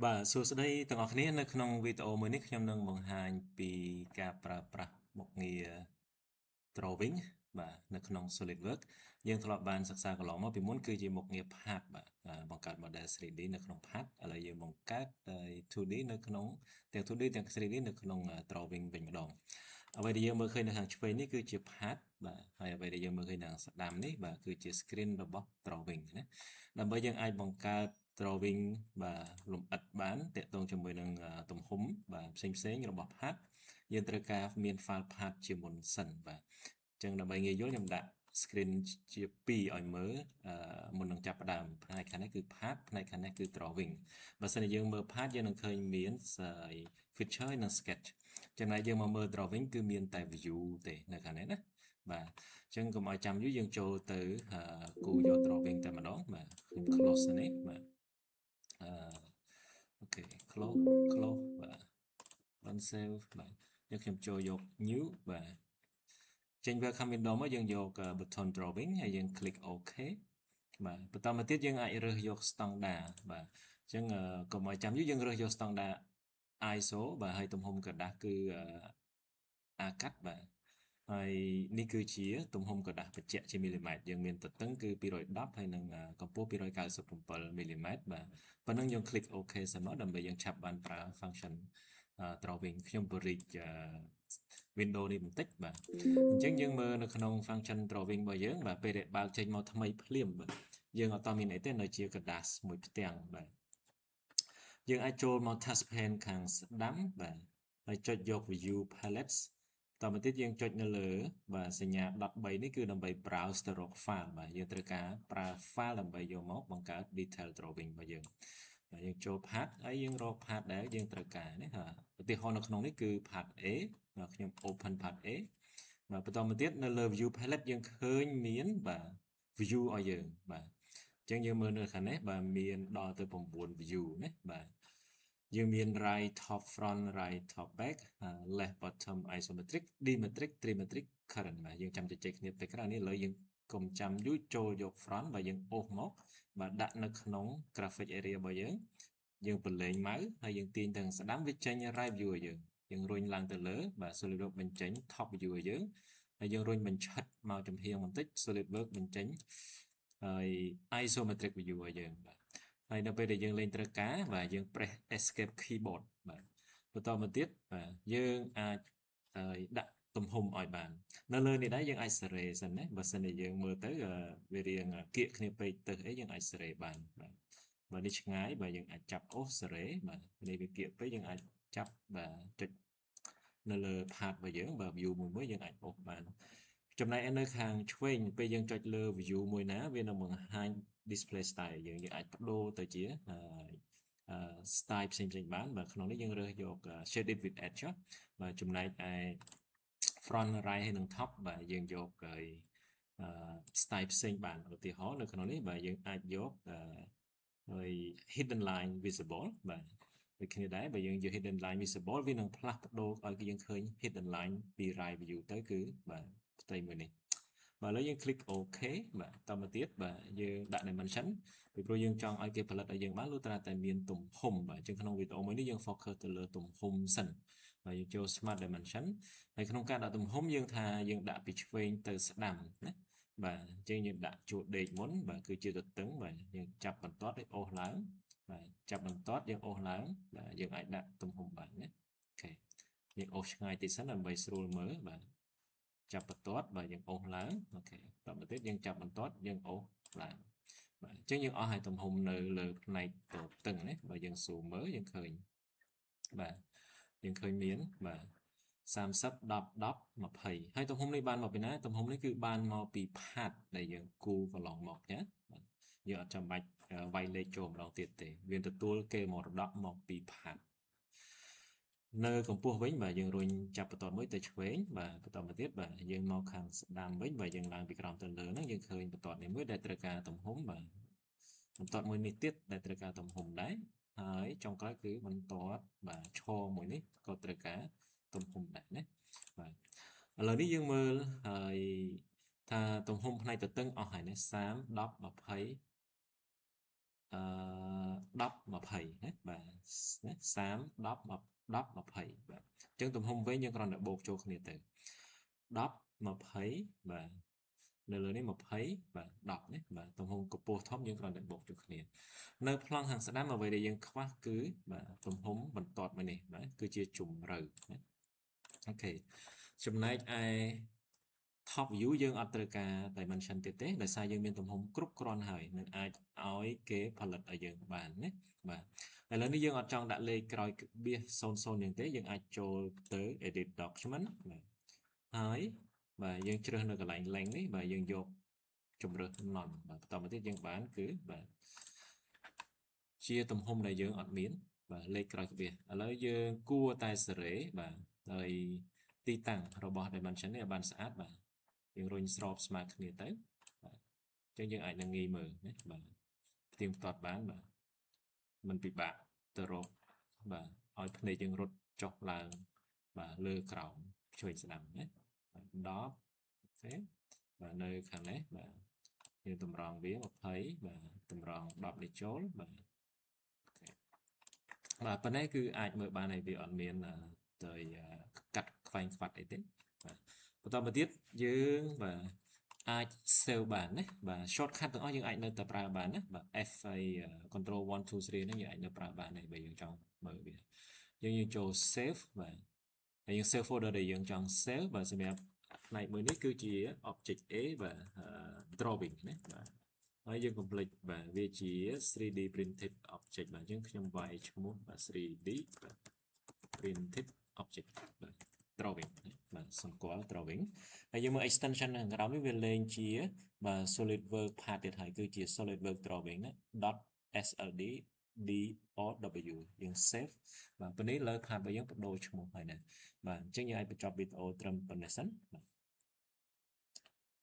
បាទសួស្តីទាំងអស់គ្នានៅក្នុងវីដេអូមួយនេះខ្ញុំនឹងបង្ហាញពីការប្រើប្រាស់មុខងារ drawing បាទនៅក្នុង SolidWorks យើងធ្លាប់បានសិក្សាកន្លងមកពីមុនគឺជាមុខងារ Part បាទបង្កើត model 3D នៅក្នុង Part ឥឡូវយើងបង្កើត 2D នៅក្នុងទាំង 2D ទាំង 3D នៅក្នុង drawing វិញម្ដងអ្វីដែលយើងមើលឃើញនៅខាងឆ្វេងនេះគឺជា Part បាទហើយអ្វីដែលយើងមើលឃើញនៅខាងស្ដាំនេះបាទគឺជា screen របស់ drawing ណាដើម្បីយើងអាចបង្កើត drawing បាទលម្អិតបានទាក់ទងជាមួយនឹងទំហំបាទផ្សេងផ្សេងរបស់ part យើងត្រូវការមាន file part ជាមុនសិនបាទអញ្ចឹងដើម្បីងាយយល់ខ្ញុំដាក់ screen ជា2ឲ្យមើលមុននឹងចាប់ផ្ដើមផ្នែកខាងនេះគឺ part ផ្នែកខាងនេះគឺ drawing បើសិនជាយើងមើល part យើងនឹងឃើញមាន feature និង sketch ចំណែកយើងមកមើល drawing គឺមានតែ view ទេនៅខាងនេះណាបាទអញ្ចឹងកុំឲ្យចាំយូរយើងចូលទៅគូយក drawing តែម្ដងបាទខ្ញុំ close នេះបាទអឺ OK close close បាទ unsave បាទយើងខ្ញុំចូលយក new បាទចេញ welcome window មកយើងយក button drawing ហើយយើង click OK បាទបន្តមកទៀតយើងអាចរើសយក standard បាទអញ្ចឹងកុំឲ្យចាំយូរយើងរើសយក standard ISO បាទហើយទំហំក្រដាសគឺ A កាត់បាទហើយនេះគឺជាទំហំក្រដាសបញ្ជាក់ជាមីលីម៉ែត្រយើងមានទទឹងគឺ210ហើយនិងកម្ពស់297មីលីម៉ែត្របាទប៉ុណ្ណឹងយើង click OK សិនមកដើម្បីយើងឆាប់បានប្រើ function drawing ខ្ញុំពង្រីក window នេះបន្តិចបាទអញ្ចឹងយើងមើលនៅក្នុង function drawing របស់យើងបាទពេលដែលបើកចេញមកថ្មីភ្លាមបាទយើងអត់តមានអីទេនៅជាក្រដាសមួយផ្ទាំងបាទយើងអាចចូលមក task pane ខាងស្ដាំបាទហើយចុចយក view palettes តមកទៀតយើងចុចនៅលើបាទសញ្ញា .3 នេះគឺដើម្បី browse ទៅរក file បាទយើងត្រូវការប្រើ file ដើម្បីយកមកបង្កើត detail drawing របស់យើង បាទយើងចូល part ហើយយើងរក part ដែលយើងត្រូវការណាបាទឧទាហរណ៍នៅក្នុងនេះគឺ part A បាទខ្ញុំ open part A បាទបន្តមកទៀតនៅលើ view palette យើងឃើញមានបាទ view ឲ្យយើងបាទអញ្ចឹងយើងមើលនៅខាងនេះបាទមានដល់ទៅ9 view ណាបាទយើងមាន right top front, right top back, left bottom, isometric, dimetric, trimetric, current បាទយើងចាំជជែកគ្នាពេលក្រោយនេះឥឡូវយើងកុំចាំយូរចូលយក front បាទយើងអូសមកបាទដាក់នៅក្នុង graphic area របស់យើងយើងប្រឡែង mouse ហើយយើងទាញទៅស្ដាំវាចេញ right view ឲ្យយើងយើងរុញឡើងទៅលើបាទ SolidWorks បញ្ចេញ top view ឲ្យយើងហើយយើងរុញបញ្ឆិតមកចំហៀងបន្តិច SolidWorks បញ្ចេញហើយ isometric view ឲ្យយើងបាទហើយនៅពេលដែលយើងលេងត្រូវការបាទយើង press escape keyboard បាទបន្តមកទៀតបាទយើងអាចហើយដាក់ទំហំឲ្យបាននៅលើនេះដែរយើងអាចសេរីសិនណាបើសិនជាយើងមើលទៅវារៀងគៀកគ្នាពេកទៅអីយើងអាចសេរីបានបាទបើនេះឆ្ងាយបាទយើងអាចចាប់អូសសេរីបាទនេះវាគៀកពេកយើងអាចចាប់បាទចុចនៅលើ part របស់យើងបាទ view មួយមួយយើងអាចអូសបានចំណែកនៅខាងឆ្វេងពេលយើងចុចលើ view មួយណាវានឹងបង្ហាញ display style យើងយើងអាចបដូរទៅជា style ផ្សេងផ្សេងបានបាទក្នុងនេះយើងរើសយក shaded with edge បាទចំណែកឯ front, right ហើយនិង top បាទយើងយកហើយ style ផ្សេងបានឧទាហរណ៍នៅក្នុងនេះបាទយើងអាចយកហើយ hidden line visible បាទដូចគ្នាដែរបើយើងយក hidden line visible វានឹងផ្លាស់ប្ដូរឲ្យយើងឃើញ hidden line ពី right view ទៅគឺបាទផ្ទៃមួយនេះបាទឥឡូវយើង click OK បាទតមកទៀតបាទយើងដាក់ dimension ពីព្រោះយើងចង់ឲ្យគេផលិតឲ្យយើងបានលុះត្រាតែមានទំហំបាទអញ្ចឹងក្នុងវីដេអូមួយនេះយើង focus ទៅលើទំហំសិនបាទយើងចូល smart dimension ហើយក្នុងការដាក់ទំហំយើងថាយើងដាក់ពីឆ្វេងទៅស្ដាំណាបាទអញ្ចឹងយើងដាក់ជួរដេកមុនបាទគឺជាទទឹងបាទយើងចាប់បន្ទាត់ឲ្យអូសឡើង បាទចាប់បន្ទាត់យើងអូសឡើងបាទយើងអាចដាក់ទំហំបានណា OK យើងអូសឆ្ងាយតិចសិនដើម្បីស្រួលមើលបាទចាប់បន្ទាត់បាទយើងអូសឡើង OK តទៅទៀតយើងចាប់បន្ទាត់យើងអូសឡើងបាទអញ្ចឹងយើងអស់ឲ្យទំហំនៅលើផ្នែកទទឹងណាបើយើង zoom មើលយើងឃើញបាទយើងឃើញមានបាទ30 10 10 20ហើយទំហំនេះបានមកពីណាទំហំនេះគឺបានមកពី part ដែលយើងគូកន្លងមកណាបាទយើងអត់ចាំបាច់វាយលេខចូលម្ដងទៀតទេវាទទួលគេមរតកមកពី part នៅកម្ពស់វិញបាទយើងរុញចាប់បន្ទាត់មួយទៅឆ្វេងបាទបន្តមកទៀតបាទយើងមកខាងស្ដាំវិញបាទយើងឡើងពីក្រោមទៅលើហ្នឹងយើងឃើញបន្ទាត់នេះមួយដែលត្រូវការទំហំបាទបន្ទាត់មួយនេះទៀតដែលត្រូវការទំហំដែរហើយចុងក្រោយគឺបន្ទាត់បាទឈរមួយនេះក៏ត្រូវការទំហំដែរណាបាទឥឡូវនេះយើងមើលហើយថាទំហំផ្នែកទទឹងអស់ហើយណា30 10 20អឺ 10 20ណាបាទណា30 10 10 20បាទអញ្ចឹងទំហំវិញយើងគ្រាន់តែបូកចូលគ្នាទៅ10 20បាទនៅលើនេះ20បាទ10នេះបាទទំហំកម្ពស់ធំយើងគ្រាន់តែបូកចូលគ្នានៅប្លង់ខាងស្ដាំអ្វីដែលយើងខ្វះគឺបាទទំហំបន្ទាត់មួយនេះបាទគឺជាជម្រៅណាOK ចំណែកឯ top view យើងអត់ត្រូវការ dimension ទៀតទេដោយសារយើងមានទំហំគ្រប់គ្រាន់ហើយនឹងអាចឲ្យគេផលិតឲ្យយើងបានណាបាទឥឡូវនេះយើងអត់ចង់ដាក់លេខក្រោយក្បៀស00យ៉ាងទេយើងអាចចូលទៅ edit document បាទហើយបាទយើងជ្រើសនៅកន្លែង length នេះបាទយើងយកជំរើស none បាទបន្តមកទៀតយើងបានគឺបាទជាទំហំដែលយើងអត់មានបាទលេខក្រោយក្បៀសឥឡូវយើងគួរតែសេរីបាទហើយទីតាំងរបស់ dimension នេះឲ្យបានស្អាតបាទយើងរុញស្របស្មើគ្នាទៅបាទអញ្ចឹងយើងអាចនឹងងាយមើលណាបាទផ្ទៀងផ្ទាត់បានបាទមិនពិបាកទៅរកបាទឲ្យភ្នែកយើងរត់ចុះឡើងបាទលើក្រោមឆ្វេងស្ដាំណា10 OK បាទនៅខាងនេះបាទយើងតម្រង់វា20បាទតម្រង់10នេះចូលបាទ OK បាទប៉ុណ្ណេះគឺអាចមើលបានហើយវាអត់មានទៅកាត់ខ្វែងខ្វាត់អីទេបាទបន្តមកទៀតយើងបាទអាច save បានណាបាទ shortcut ទាំងអស់យើងអាចនៅតែប្រើបានណាបាទ F ហើយ control 1 2 3ហ្នឹងយើងអាចនៅប្រើបានដែរបើយើងចង់មើលវាយើងយើងចូល save បាទហើយយើង save folder ដែលយើងចង់ save បាទសម្រាប់ផ្នែកមួយនេះគឺជា object A បាទ drawing ណាបាទហើយយើង complete បាទវាជា 3D printed object បាទអញ្ចឹងខ្ញុំវាយឈ្មោះបាទ 3D បាទ printed object បាទ drawing បាទសម្គាល់ drawing ហើយយើងមើល extension នៅខាងក្រោមនេះវាលែងជាបាទ SolidWorks part ទៀតហើយគឺជា SolidWorks drawing ណា .sld DRW យើង save បាទពេលនេះលើ part របស់យើងបដូរឈ្មោះហើយណាបាទអញ្ចឹងយើងអាចបញ្ចប់វីដេអូត្រឹមប៉ុណ្ណេះសិនបាទ។